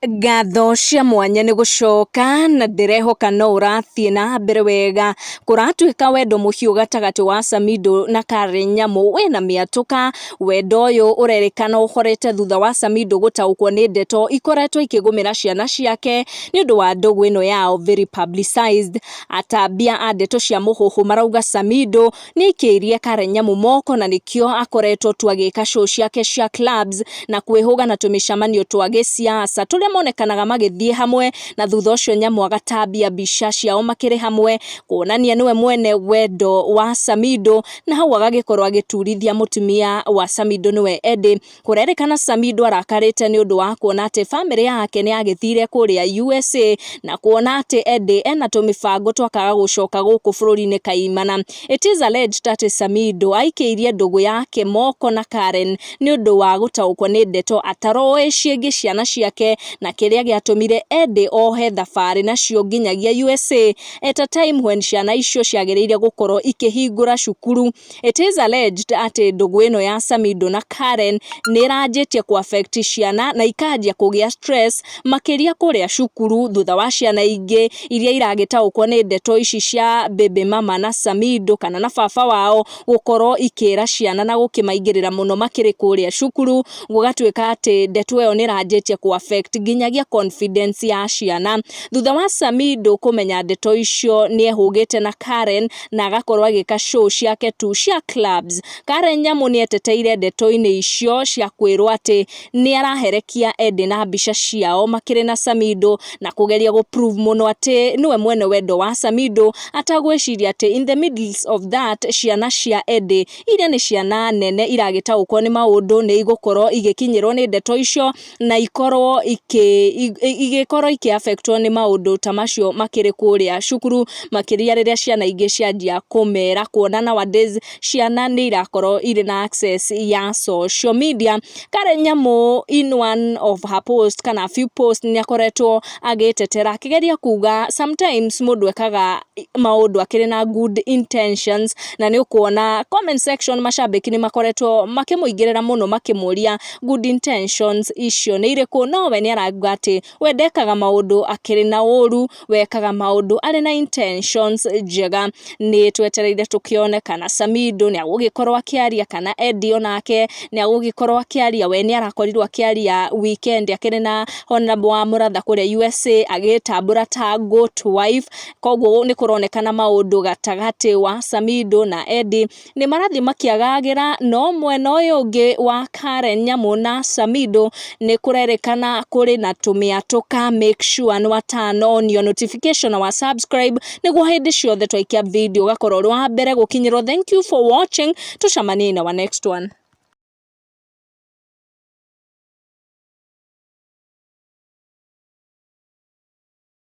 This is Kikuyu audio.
Ngatho cia mwanya nĩ gũcoka na ndĩrehoka no ũrathiĩ na mbere wega. Kũratuĩka wendo mũhiũ gatagatĩ wa Samidoh na Karen Nyamu wĩna mĩatũka. Wendo ũyũ ũrerĩkana ũhorete thutha wa Samidoh gũtaũkwo nĩ ndeto ikoretwo ikĩgũmĩra ciana ciake nĩ ũndũ wa ndũgũ ĩno yao very publicized. Atambia a ndeto cia mũhuhu marauga Samidoh nĩ aikĩirie Karen Nyamu moko na nĩkĩo akoretwo tu agĩka show ciake cia clubs na kwĩhũga na tũmĩcamanio twa gĩsiasa tũrĩa monekanaga magĩthiĩ hamwe, na thutha ũcio Nyamu agatambia mbica ciao makĩrĩ hamwe kuonania nĩwe mwene wendo wa Samidoh, na hau agagĩkorwo agĩturithia mũtumia wa Samidoh nĩwe Eddie. Kũrerĩkana Samidoh arakarĩte nĩ ũndũ wa kuona atĩ bamĩrĩ yake nĩ yagĩthire kũrĩa USA na kuona atĩ Eddie ena tũmĩbango twakaga gũcoka gũkũ bũrũri-inĩ kaimana. It is alleged atĩ Samidoh aikĩirie ndũgũ yake moko na Karen nĩ ũndũ wa gũtaũkwo nĩ ndeto ataroĩ ciĩgiĩ ciana ciake na kĩrĩa gĩatũmire Eddie ohe thabarĩ nacio nginyagia USA at a time when ciana icio ciagĩrĩire gũkorwo ikĩhingũra cukuru. It is alleged atĩ ndũgũ ĩno ya Samidoh na Karen nĩ ĩranjĩtie kũ affect ciana na ikanjia kũgĩa stress makĩria kũrĩa cukuru thutha wa ciana ingĩ iria iragĩtaũkwo nĩ ndeto ici cia baby mama na Samidoh kana na baba wao gũkorwo ikĩra ciana na gũkĩmaingĩrĩra mũno makĩrĩ kũrĩa cukuru, gũgatuĩka atĩ ndeto ĩyo nĩ ĩranjĩtie kũ affect nginyagia confidence ya ciana. Thutha wa Samidoh kũmenya ndeto icio nĩ ehũgĩte na Karen na agakorwo agĩka show ciake tu cia clubs. Karen Nyamu nĩ eteteire ndeto-inĩ icio cia kwĩrwo atĩ nĩ araherekia Eddie na mbica ciao makĩrĩ na Samidoh na kũgeria gũ prove mũno atĩ nĩwe mwene wendo wa Samidoh, atagwĩciria atĩ in the middle of that ciana cia Eddie iria nĩ ciana nene iragĩtaũkwo nĩ maũndũ nĩ igũkorwo igĩkinyĩrwo nĩ ndeto icio na ikorwo igĩkorwo ikĩ affectwo nĩ maũndũ ta macio makĩrĩ kũrĩa cukuru, makĩria rĩrĩa ciana ingĩ cianjia kũmera kuona nowadays ciana nĩ irakorwo irĩ na access ya social media. Karen Nyamu in one of her post kana few post nĩ akoretwo agĩtetera akĩgeria kuga sometimes mũndũ ekaga maũndũ akĩrĩ na good intentions, na nĩ ũkuona comment section macambĩki nĩ makoretwo makĩmũingĩrĩra mũno makĩmũria good intentions icio nĩ irĩkũ, no we nĩ arauga atĩ we ndekaga maũndũ akĩrĩ na ũru, wekaga maũndũ arĩ na intentions njega. Nĩ twetereire tũkĩone kana Samidoh nĩ agũgĩkorwo akĩaria kana Eddie onake nĩ agũgĩkorwo akĩaria. We nĩ arakorirwo akĩaria weekend akĩrĩ na Honorable wa Mũratha kũrĩa USA agĩtambũra ta goat wife, koguo nĩ kũronekana maũndũ gatagatĩ wa Samidoh na Eddie nĩ marathiĩ makĩagagĩra, no mwena ũyũ ũngĩ wa Karen Nyamu na Samidoh nĩ kũrerĩkana kũrĩ na tũmĩatũka. Make sure nĩ wa turn on your notification na wa subscribe nĩguo hĩndĩ ciothe twaikia video ũgakorwo ũrĩ wa mbere gũkinyĩrwo. Thank you for watching, tũcemanie in our next one.